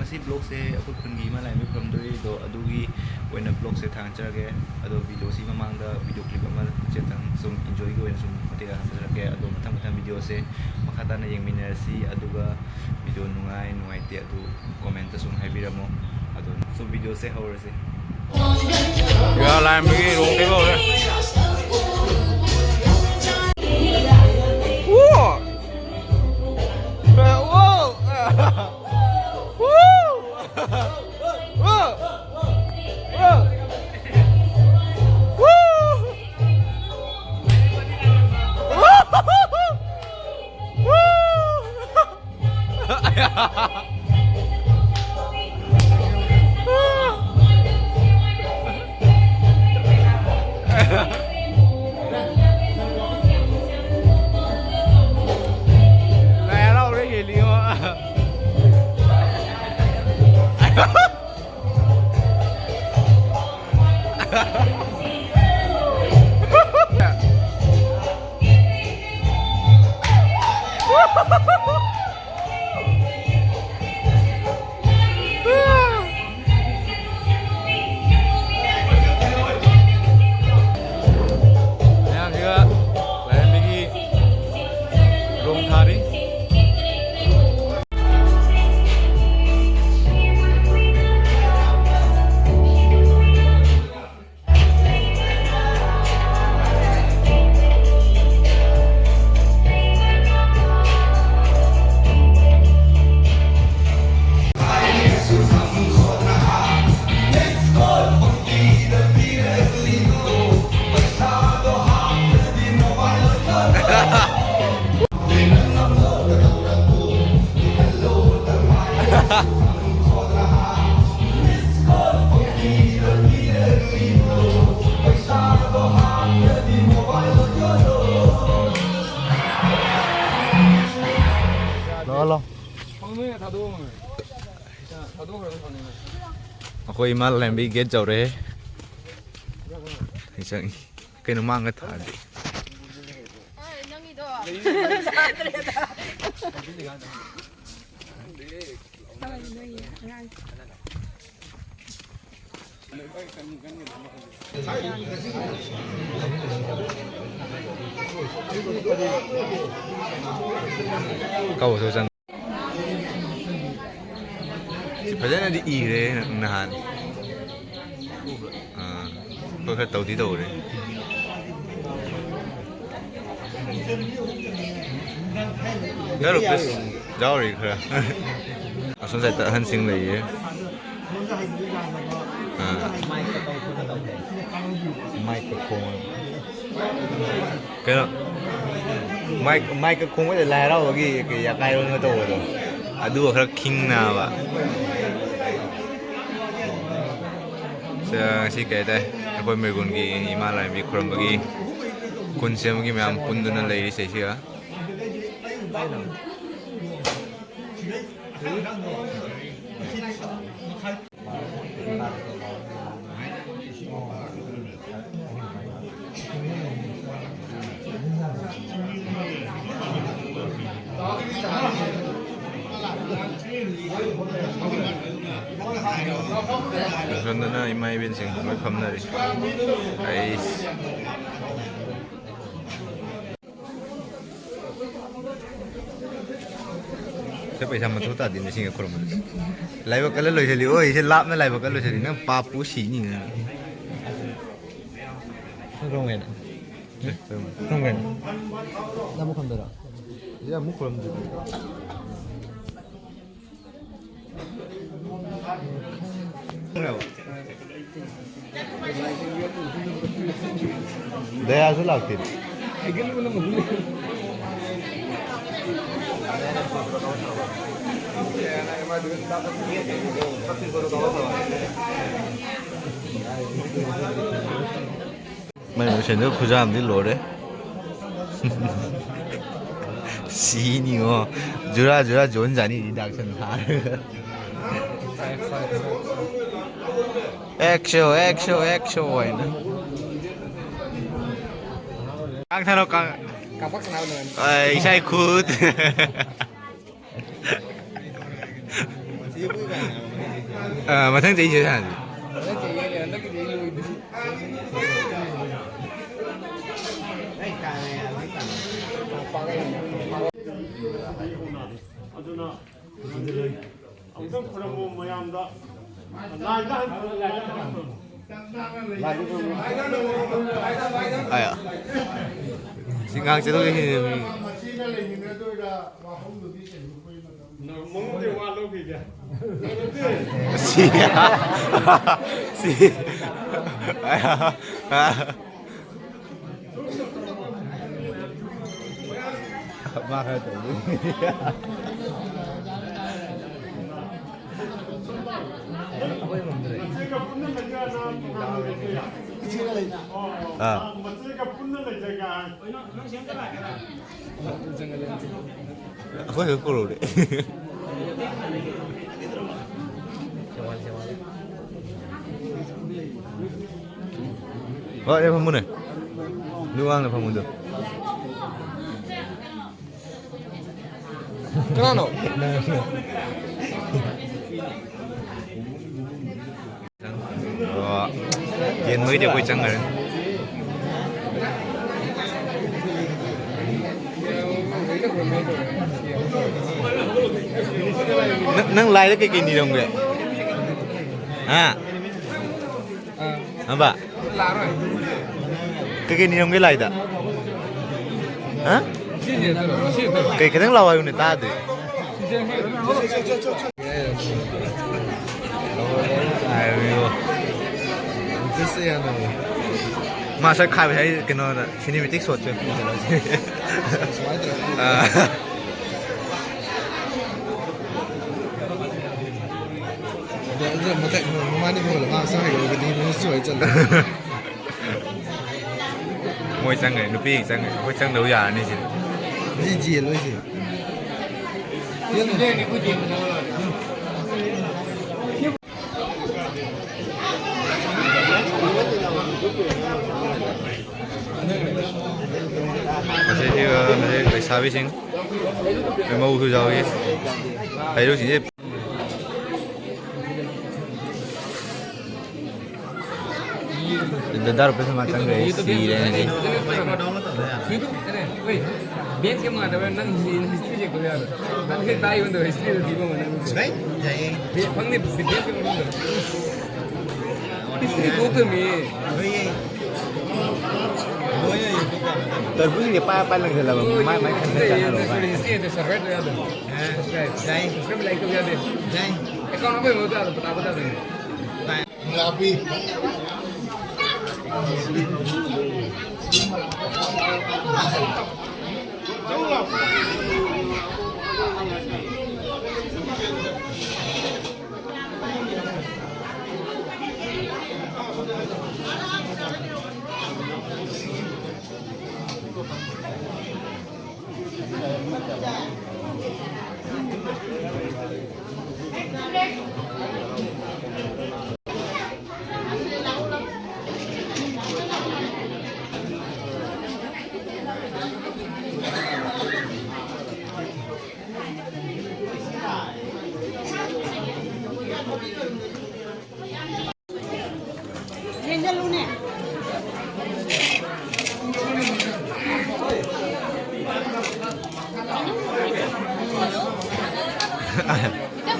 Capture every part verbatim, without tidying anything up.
ꯁꯤ vlogꯁꯦ ꯑꯩꯈꯣꯏ ꯈꯨꯟꯒꯤ ꯏꯃꯥ ꯂꯥꯏꯔꯦꯝꯕꯤ ꯈꯨꯔꯨꯝꯗꯣꯔꯤꯗꯣ, ꯑꯗꯨꯒꯤ ꯑꯣꯏꯅ vlogꯁꯦ ꯊꯥꯡꯒꯠꯆꯔꯒꯦ꯫ ꯑꯗꯣ videoꯁꯤ ꯃꯃꯥꯡꯗ video clip ꯑꯃ ꯆꯦꯇꯪ ꯁꯨꯝ enjoyꯒꯤ ꯑꯣꯏꯅ ꯁꯨꯝ ꯃꯇꯦꯛ ꯍꯥꯞꯆꯔꯛꯀꯦ꯫ ꯑꯗꯣ ꯃꯊꯪ ꯃꯊꯪ videoꯁꯦ ꯃꯈꯥ ꯇꯥꯅ ꯌꯦꯡꯃꯤꯟꯅꯔꯁꯤ꯫ ꯑꯗꯨꯒ video ꯅꯨꯡꯉꯥꯏ ꯅꯨꯡꯉꯥꯏꯇꯦ ꯑꯗꯨ commentꯇ ꯁꯨꯝ ꯍꯥꯏꯕꯤꯔꯝꯃꯣ꯫ ꯑꯗꯣ ꯁꯨꯝ videoꯁꯦ ꯍꯧꯔꯁꯤ꯫ ꯏꯃꯥ ꯂꯥꯏꯔꯦꯝꯕꯤꯒꯤ ꯂꯨꯍꯣꯡꯕ ꯍꯧꯔꯦ꯫ ꯂꯥꯏ ꯍꯔꯥꯎꯕ ꯍꯦꯜꯂꯤꯉꯣ꯫ ꯃꯌꯥꯝꯁꯤꯒ ꯂꯥꯏꯔꯦꯝꯕꯤꯒꯤ ꯂꯣꯡ ꯊꯥꯔꯤ꯫ ꯂꯥꯛꯑꯣ, ꯂꯥꯛꯑꯣ꯫ ꯐꯪꯅꯣꯏꯅ ꯊꯥꯗꯣꯛꯑꯝꯃꯣ꯫ ꯊꯥꯗꯣꯛꯈ꯭ꯔꯒ ꯐꯪꯅꯤ꯫ ꯑꯩꯈꯣꯏ ꯏꯃꯥ ꯂꯥꯏꯔꯦꯝꯕꯤ gate ꯌꯧꯔꯦ꯫ ꯑꯩ ꯆꯪꯉꯤ꯫ ꯀꯩꯅꯣ ꯃꯥꯡꯒ ꯊꯥꯔꯗꯤ? ꯑꯦ, ꯅꯪꯒꯤꯗꯣ ꯆꯥꯗ꯭ꯔꯦꯗ꯫ ꯇꯧꯔꯤ ꯅꯣꯏꯒꯤ ꯑꯉꯥꯡ꯫ ꯀꯧꯕꯁꯨ ꯆꯪ-, ꯁꯤ ꯐꯖꯅꯗꯤ ꯏꯔꯦ ꯅꯍꯥꯟ꯫ ꯑꯥ, ꯑꯩꯈꯣꯏ ꯈꯔ ꯇꯧꯗꯤ ꯇꯧꯔꯦ꯫ ꯈꯔ ꯄꯤꯁ ꯌꯥꯎꯔꯤ ꯈꯔ꯫ ꯑꯁꯣꯝ ꯁꯥꯏꯠꯇ ꯑꯍꯟꯁꯤꯡ ꯂꯩꯌꯦ꯫ ꯑꯥ꯫ ꯃꯥꯏꯛꯀ ꯈꯣꯡꯉꯒ꯫ ꯀꯩꯅꯣ, ꯃꯥꯏꯛ, ꯃꯥꯏꯛꯀ ꯈꯣꯡꯕꯗ ꯂꯥꯏ ꯍꯔꯥꯎꯕꯒꯤ ꯀꯩ ꯑꯀꯥꯏꯔꯣꯟꯒ ꯇꯧꯕꯗꯣ, ꯑꯗꯨꯒ ꯈꯔ ꯈꯤꯡꯅꯕ꯫ ꯁ-, ꯉꯁꯤ ꯀꯩ ꯍꯥꯏꯇꯥꯔꯦ, ꯑꯩꯈꯣꯏ ꯃꯩꯔꯒꯣꯟꯒꯤ ꯏꯃꯥ ꯂꯥꯏꯔꯦꯝꯕꯤ ꯈꯨꯔꯨꯝꯕꯒꯤ ꯈꯨꯟ ꯁꯦꯝꯕꯒꯤ ꯃꯌꯥꯝ ꯄꯨꯟꯗꯨꯅ ꯂꯩꯔꯤ ꯁꯤꯗꯩꯁꯤꯗ꯫ ꯑꯁꯣꯝꯗꯅ ꯏꯃꯥ ꯏꯕꯦꯟꯁꯤꯡ ꯂꯣꯏ ꯐꯝꯅꯔꯤ꯫ ꯑꯩꯁ꯫ ꯁꯦ ꯄꯩꯁꯥ ꯃꯊꯧ ꯇꯥꯗꯦ ꯂꯤꯁꯤꯡ ꯈꯨꯔꯨꯝꯕꯗ꯫ ꯂꯥꯏꯕꯛ ꯀꯜꯂ ꯂꯣꯏꯁꯤꯜꯂꯤ꯫ ꯑꯣꯏ, ꯁꯦ ꯂꯥꯞꯅ ꯂꯥꯏꯕꯛ ꯀꯜꯂ ꯂꯣꯏꯁꯤꯜꯂꯤ꯫ ꯅꯪ ꯄꯥꯞꯄꯨ ꯁꯤꯅꯤ ꯅꯪ꯫ ꯅꯪ ꯀꯔꯝ ꯀꯥꯏꯅ? ꯅꯪ ꯀꯔꯝ ꯀꯥꯏꯅ? ꯅꯪ ꯑꯃꯨꯛ ꯈꯨꯔꯨꯝꯗꯣꯏꯔꯣ? ꯁꯤꯗ ꯑꯃꯨꯛ ꯈꯨꯔꯨꯝꯗꯣꯏꯔꯣ? ꯗꯌꯥꯁꯨ ꯂꯥꯛꯇꯦ꯫ ꯃꯥꯏ ꯃꯁꯦꯟꯗ ꯈꯨꯖꯥꯝꯗꯤ ꯂꯣꯏꯔꯦ꯫ ꯁꯤꯅꯤꯉꯣ꯫ ꯖꯨꯔꯥ ꯖꯨꯔꯥ ꯖꯣꯟ ꯖꯥꯅꯤꯗꯤ ꯗꯥꯛꯁꯟ ꯊꯥꯔꯒ꯫ ꯑꯦꯛꯁꯣ, ꯑꯦꯛꯁꯣ, ꯑꯦꯛꯁꯣ ꯍꯥꯏꯅ꯫ ꯀꯥꯡ ꯊꯥꯔꯣ, ꯀꯥꯡ꯫ ꯑꯩ ꯏꯁꯥ ꯈꯨꯠ꯫ ꯑ, ꯃꯊꯪ ꯆꯍꯤ ꯁꯤꯗ ꯁꯥꯟꯅꯁꯤ꯫ ꯑꯗꯨꯅ ꯑꯃꯨꯛꯇꯪ ꯈꯨꯔꯨꯝꯃꯨ ꯃꯌꯥꯝꯗ꯫ ꯂꯥꯏꯗ ꯍꯟ-, ꯂꯥꯏꯗ ꯍꯟ-, ꯑꯌꯥ꯫ ꯁꯤ ꯉꯥꯏꯍꯥꯛ ꯆꯠꯊꯣꯛꯀꯦ ꯁꯤꯅꯦ ꯃꯤ꯫ ꯃꯆꯦꯅ ꯂꯩꯃꯤꯟꯅꯗꯣꯏꯔꯥ? ꯋꯥꯐꯝꯗꯨꯗꯤ ꯀꯩꯅꯣ ꯑꯩꯈꯣꯏ ꯃꯇꯝ ꯃꯉꯣꯟꯗ ꯋꯥ ꯂꯧꯈꯤꯒꯦ꯫ ꯁꯤ꯫ ꯁꯤ꯫ ꯃꯥ ꯈꯔ ꯇꯧꯗꯣꯏꯅꯤ꯫ ꯑꯥ꯫ ꯑꯩꯈꯣꯏ ꯈꯛ ꯄꯨꯔꯛꯎꯅꯦ꯫ ꯍꯣꯏ, ꯑꯩ ꯐꯝꯃꯨꯅꯦ꯫ ꯅꯨꯡꯉꯥꯡꯅ ꯐꯝꯃꯨꯗꯣ꯫ ꯀꯅꯥꯅꯣ? ꯑꯣ, ꯌꯦꯟ ꯃꯣꯏꯗꯤ ꯑꯩꯈꯣꯏ ꯆꯪꯈ꯭ꯔꯦ꯫ ꯅꯪ, ꯅꯪ ꯂꯥꯏꯗ ꯀꯩꯀꯩ ꯅꯤꯔꯝꯒꯦ? ꯍꯥ? ꯍꯝꯕ? ꯀꯩꯀꯩ ꯅꯤꯔꯝꯒꯦ ꯂꯥꯏꯗ? ꯍꯥ? ꯀꯩ ꯈꯤꯇꯪ ꯂꯥꯎ ꯍꯥꯏꯌꯨꯅꯦ, ꯇꯥꯗ꯭ꯔꯤ꯫ ꯃꯥ ꯁꯛ ꯈꯥꯏꯕ ꯍꯥꯏ ꯀꯩꯅꯣꯗ, cinematic shot ꯁꯦ꯫ ꯑꯥ꯫ ꯑꯗꯣ ꯑꯗꯨ ꯃꯊꯛ ꯃꯃꯥꯡꯗ ꯐꯝꯍꯜꯂꯣ꯫ ꯃꯥ ꯁꯛ ꯍꯩꯍꯧꯔꯒꯗꯤ ꯅꯪꯁꯨ ꯍꯩ ꯆꯠꯂꯣ꯫ ꯃꯣꯏ ꯆꯪꯈ꯭ꯔꯦ, ꯅꯨꯄꯤ ꯆꯪꯈ꯭ꯔꯦ꯫ ꯑꯩꯈꯣꯏ ꯆꯪꯗꯕ ꯌꯥꯔꯅꯤ ꯁꯤꯗꯤ꯫ ꯁꯤ ꯖꯦꯜ ꯑꯣꯏꯁꯦ꯫ ꯃꯁꯤꯁꯤ, ꯑ, ꯃꯁꯤ ꯂꯩꯁꯥꯕꯤꯁꯤꯡ, ꯃꯧꯁꯨ ꯌꯥꯎꯏ꯫ ꯍꯩꯔꯨꯛꯁꯤꯡꯁꯦ꯫ ꯗꯥ ꯔꯨꯄꯦꯁ ꯑꯃ ꯆꯪꯈ꯭ꯔꯦ, ꯁꯤꯔꯦ꯫ ꯁꯤꯗꯨ, ꯑꯦ, ꯋꯦꯠ, ꯕꯦꯟꯁ ꯒꯦꯝ ꯅꯨꯡꯉꯥꯏꯇꯕ꯭ꯔꯥ? ꯅꯪ ꯍꯤ-, ꯍꯤꯁꯇ꯭ꯔꯤ ꯆꯦꯛ ꯇꯧ ꯌꯥꯗ꯭ꯔꯣ? ꯅꯪ ꯍꯦꯛ ꯇꯥꯛꯏ ꯃꯇꯝꯗ ꯍꯤꯁꯇ꯭ꯔꯤꯗꯣ ꯊꯤꯕ ꯑꯃ ꯅꯪ꯫ ꯂꯩ, ꯌꯥꯏꯌꯦ꯫ ꯕꯦ-, ꯐꯪꯅꯤ, ꯕꯦ-, ꯕꯦꯟꯁ ꯒꯦꯝ ꯃꯅꯨꯡꯗ꯫ ꯍꯤꯁꯇ꯭ꯔꯤ ꯊꯣꯛꯇꯕꯅꯤ꯫ ꯂꯣꯏꯌꯦ꯫ ꯂꯣꯏꯌꯦ, YouTube ꯇ꯫ ꯇꯔꯕꯨꯖꯁꯤꯡꯁꯦ ꯄꯥꯏ ꯄꯥꯏ ꯂꯪꯁꯤꯜꯂꯕ꯫ ꯃꯥꯏ, ꯃꯥꯏ ꯈꯟ ꯈꯟ ꯆꯥꯟꯅꯔꯣ, ꯚꯥꯏ꯫ ꯍꯤꯁꯇ꯭ꯔꯤ ꯁꯕꯁꯀ꯭ꯔꯥꯏꯕ ꯇꯧ ꯌꯥꯗ꯭ꯔꯣ? ꯑꯦ, ꯁꯕꯁꯀ꯭ꯔꯥꯏꯕ꯫ ꯌꯥꯏ꯫ ꯁꯕꯁꯀ꯭ꯔꯥꯏꯕ, ꯂꯥꯏꯛ ꯇꯧ ꯌꯥꯗꯦ꯫ ꯌꯥꯏ꯫ ꯑꯦꯀꯥꯎꯟ ꯑꯃ ꯑꯣꯏꯕ ꯇꯥꯔꯗꯤ ꯄꯇꯥ ꯄꯇꯥ ꯇꯧꯅꯤ꯫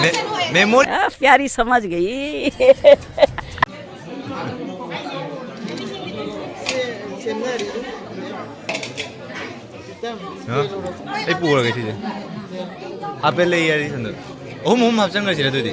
मे-, मेमोरी। आ, प्यारी समझ गई। ꯍꯥ? ꯑꯩ ꯄꯨꯔꯒꯦ ꯁꯤꯁꯦ꯫ ꯍꯥꯞꯄꯦ, ꯂꯩ ꯌꯥꯔꯤ ꯁꯟꯗꯣ꯫ ꯑꯍꯨꯝ ꯑꯍꯨꯝ ꯍꯥꯞꯆꯟꯈ꯭ꯔꯁꯤꯔ ꯑꯗꯨꯗꯤ꯫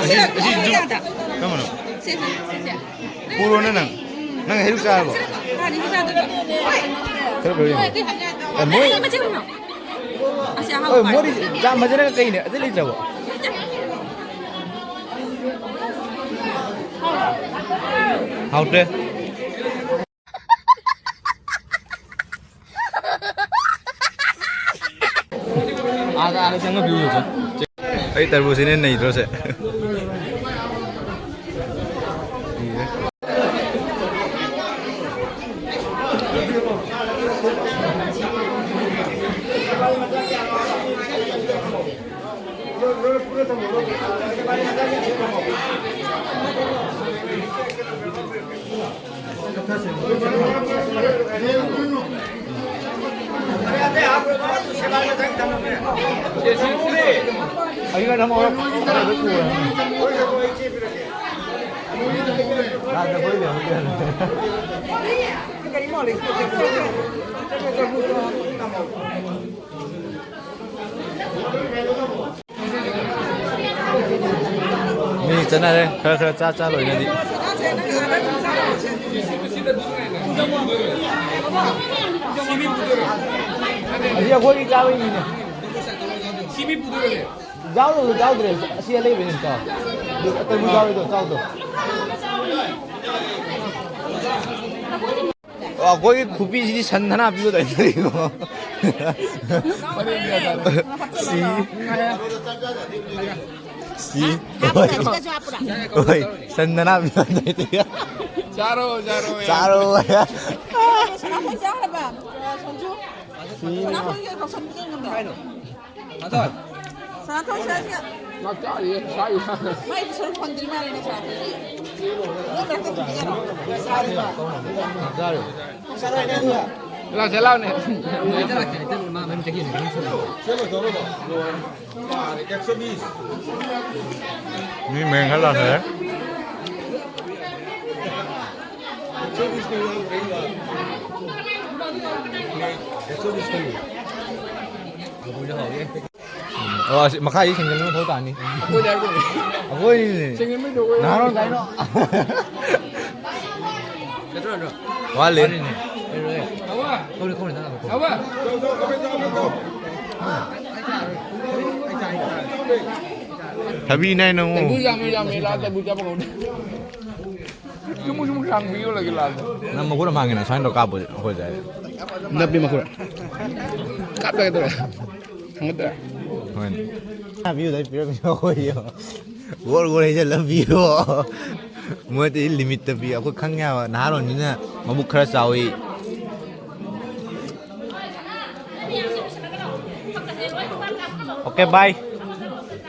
ꯑꯁꯤ, ꯑꯁꯤ ꯖꯨ-, ꯀꯔꯝꯕꯅꯣ? ꯄꯨꯔꯣꯅꯦ ꯅꯪ꯫ ꯅꯪ ꯍꯩꯔꯨꯛ ꯆꯥꯔꯕꯣ? ꯈꯔ ꯈꯔ ꯌꯦꯡꯉꯣ꯫ ꯑꯦ, ꯃꯣꯏ, ꯑꯁꯤ ꯑꯍꯥꯎꯕ ꯍꯣꯏ, ꯃꯥꯜꯂꯦ꯫ ꯃꯣꯏꯗꯤ ꯆꯥꯝ ꯐꯖꯅꯒ ꯀꯩꯅꯦ, ꯑꯗꯨ ꯂꯩꯇ꯭ꯔꯕꯣ? ꯍꯥꯎꯇꯦ꯫ ꯑꯥꯗ, ꯑꯥꯗ ꯆꯪꯉ view ꯌꯦꯡꯉꯨ꯫ ꯑꯩ ꯇꯔꯕꯨꯖꯁꯤꯅ ꯅꯩꯗ꯭ꯔꯣꯁꯦ꯫ ꯃꯤ ꯆꯠꯅꯔꯦ, ꯈꯔ ꯈꯔ ꯆꯥ ꯆꯥ ꯂꯣꯏꯅꯗꯤ꯫ ꯑꯁꯤ ꯑꯩꯈꯣꯏꯒꯤ ꯆꯥꯕꯩꯅꯤꯅꯦ꯫ ꯌꯥꯎꯗꯕꯗꯣ ꯌꯥꯎꯗ꯭ꯔꯦ, ꯑꯁꯤ ꯑꯂꯩꯕꯅꯤ ꯆꯥꯎ꯫ ꯑꯗꯨ ꯑꯇꯩꯕꯨ ꯌꯥꯎꯔꯤꯗꯣ ꯆꯥꯎꯗꯣ꯫ ꯑꯩꯈꯣꯏꯒꯤ ꯈꯨꯕꯤꯁꯤꯗꯤ ꯁꯟ ꯊꯅꯥ ꯄꯤꯕ ꯇꯥꯏꯞ ꯇꯧꯏꯀꯣ꯫ ꯁꯤ꯫ ꯁꯤ꯫ ꯍꯣꯏ꯫ ꯍꯣꯏ꯫ ꯁꯟ ꯊꯅꯥ ꯄꯤꯕ ꯇꯥꯏꯞ ꯇꯧꯏ꯫ ꯆꯥꯔꯣ, ꯆꯥꯔꯣ, ꯃꯌꯥꯝ꯫ ꯆꯥꯔꯣ꯫ ꯁꯅꯥꯊꯣꯏ ꯆꯥꯔꯕ? ꯁꯟꯖꯨ? ꯁꯅꯥꯊꯣꯏꯒꯤ ꯀꯧꯁꯟꯕꯗꯣ ꯑꯩꯉꯣꯟꯗ꯫ ꯁꯅꯥꯊꯣꯏ꯫ ꯁꯅꯥꯊꯣꯏ ꯁꯥꯏꯁꯦ꯫ ꯃꯥ ꯆꯥꯔꯤꯌꯦ, ꯆꯥꯔꯤ꯫ ꯃꯥꯏꯗꯤ ꯁꯔꯨꯛ ꯐꯪꯗ꯭ꯔꯤ ꯃꯥꯜꯂꯦꯅꯦ ꯁꯅꯥꯊꯣꯏꯒꯤ꯫ ꯅꯪ ꯃꯔꯛꯇ ꯊꯝꯕꯤꯒꯅꯣ꯫ ꯂꯥꯎꯁꯦ, ꯂꯥꯎꯅꯦ꯫ ꯃꯤ ꯃꯌꯥꯝ ꯈꯔ ꯂꯥꯛꯈ꯭ꯔꯦ꯫ ꯑꯣ, ꯑꯁꯤ ꯃꯈꯥꯒꯤ ꯁꯦꯡꯖꯤꯟꯕ ꯃꯊꯧ ꯇꯥꯅꯤ꯫ ꯑꯩꯈꯣꯏꯅꯤꯅꯦ꯫ ꯅꯍꯥꯔꯣꯜ ꯀꯥꯏꯅꯣ꯫ ꯅꯠꯇ꯭ꯔꯣ, ꯅꯠꯇ꯭ꯔꯣ? ꯋꯥꯠꯂꯤ꯫ ꯀꯧꯔꯦ, ꯀꯧꯔꯦ, ꯅꯪ ꯂꯥꯛꯑꯣ, ꯀꯧꯔꯦ꯫ ꯊꯕꯤꯅꯦ ꯅꯪ꯫ ꯇꯔꯕꯨꯖ ꯌꯥꯝꯃꯦ, ꯌꯥꯝꯃꯦ, ꯂꯥꯛꯑꯣ, ꯇꯔꯕꯨꯖ ꯆꯥꯕ ꯉꯝꯗꯦ꯫ ꯁꯨꯃꯨꯛ, ꯁꯨꯃꯨꯛ ꯁꯥꯡꯕꯤꯌꯣ ꯂꯩꯒꯦ, ꯂꯥꯛꯑꯣ꯫ ꯅꯪ ꯃꯈꯨꯠ ꯑꯃ ꯍꯥꯡꯉꯦꯅ, ꯁꯨꯃꯥꯏꯅ ꯇꯧꯔ ꯀꯥꯞꯄꯣ, ꯑꯩꯈꯣꯏ ꯁ꯭ꯋꯥꯏꯗ꯫ ꯅꯞꯄꯤ ꯃꯈꯨꯠ꯫ ꯀꯥꯞꯂꯒꯦ ꯇꯧꯔꯦ꯫ ꯊꯥꯡꯒꯠꯇ꯭ꯔꯦ꯫ ꯍꯣꯏꯅꯦ꯫ ꯄꯤꯌꯨꯗ ꯄꯤꯔꯝꯃꯤꯕ ꯑꯩꯈꯣꯏꯒꯤ꯫ ꯒꯣꯔ ꯒꯣꯔ ꯍꯩꯖꯜꯂ ꯄꯤꯌꯣ꯫ ꯃꯣꯏꯗꯤ ꯂꯤꯃꯤꯠꯇ ꯄꯤ꯫ ꯑꯩꯈꯣꯏ ꯈꯪꯉꯦ ꯍꯥꯏꯕ, ꯅꯍꯥꯔꯣꯟꯅꯤꯅ ꯃꯕꯨꯛ ꯈꯔ ꯆꯥꯎꯏ꯫ ꯑꯣꯀꯦ, ꯕꯥꯏ꯫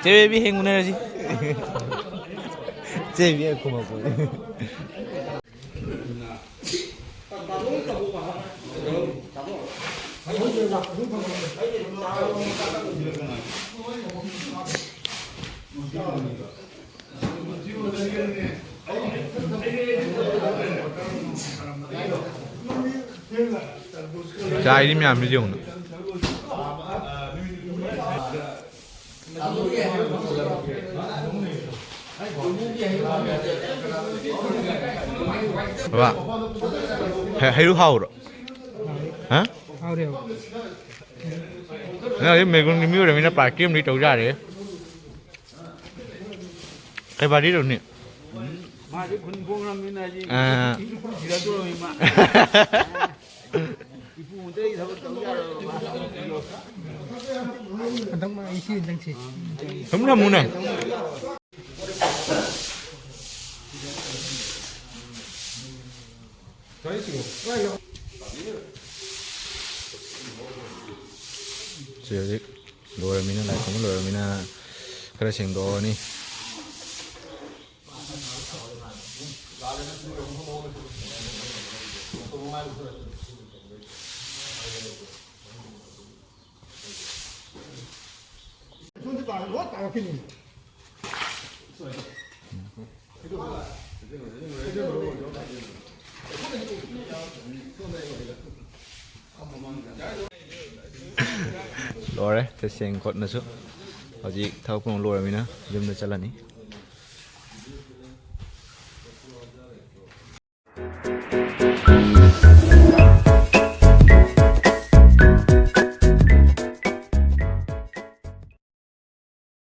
ꯆꯦ ꯕꯦꯕꯤ, ꯍꯌꯦꯡ ꯎꯅꯔꯁꯤ꯫ ꯆꯦ ꯕꯦꯕꯤ ꯈꯨꯝꯃꯛꯄꯅꯦ꯫ ꯆꯥꯏꯔꯤ ꯃꯌꯥꯝꯁꯤ ꯌꯦꯡꯉꯨꯅ꯫ ꯕꯕꯥ, ꯍꯩ-, ꯍꯩꯔꯨꯛ ꯍꯥꯎꯕ꯭ꯔꯣ? ꯍꯥ? ꯍꯥꯎꯔꯦ, ꯍꯥꯎꯔꯦ꯫ ꯅꯪ ꯍꯧꯖꯤꯛ ꯃꯦꯒꯨꯟꯒꯤ ꯃꯤ ꯑꯣꯏꯔꯝꯃꯤꯅ ꯄꯥꯔꯇꯤ ꯑꯃꯗꯤ ꯇꯧ ꯌꯥꯔꯦ꯫ ꯀꯩ ꯄꯥꯔꯇꯤ ꯇꯧꯅꯤ? ꯃꯥꯗꯤ ꯈꯨꯟ ꯐꯣꯡꯉꯝꯅꯤꯅ ꯍꯧꯖꯤꯛ ꯑꯥ꯫ ꯁꯤꯔꯗꯧꯔꯝꯃꯤ ꯃꯥ꯫ ꯏꯄꯨ ꯑꯃꯗꯩ ꯊꯕꯛ ꯇꯧ ꯌꯥꯔꯣꯏ ꯃꯥ꯫ ꯍꯟꯗꯛ ꯃꯥ ꯑꯩ ꯁꯤ ꯑꯝꯇꯪ ꯁꯤ꯫ ꯊꯝꯃꯨ, ꯊꯝꯃꯨꯅꯦ꯫ ꯁꯤ ꯍꯧꯖꯤꯛ ꯂꯣꯏꯔꯃꯤꯅ, ꯂꯥꯏ ꯈꯨꯔꯨꯝꯕ ꯂꯣꯏꯔꯃꯤꯅ ꯈꯔ ꯁꯦꯡꯗꯣꯛꯑꯅꯤ꯫ ꯂꯣꯏꯔꯦ, ꯇꯁꯦꯡ ꯈꯣꯠꯅꯁꯨ꯫ ꯍꯧꯖꯤꯛ ꯊꯕꯛ ꯄꯨꯝꯅꯃꯛ ꯂꯣꯏꯔꯃꯤꯅ ꯌꯨꯝꯗ ꯆꯠꯂꯅꯤ꯫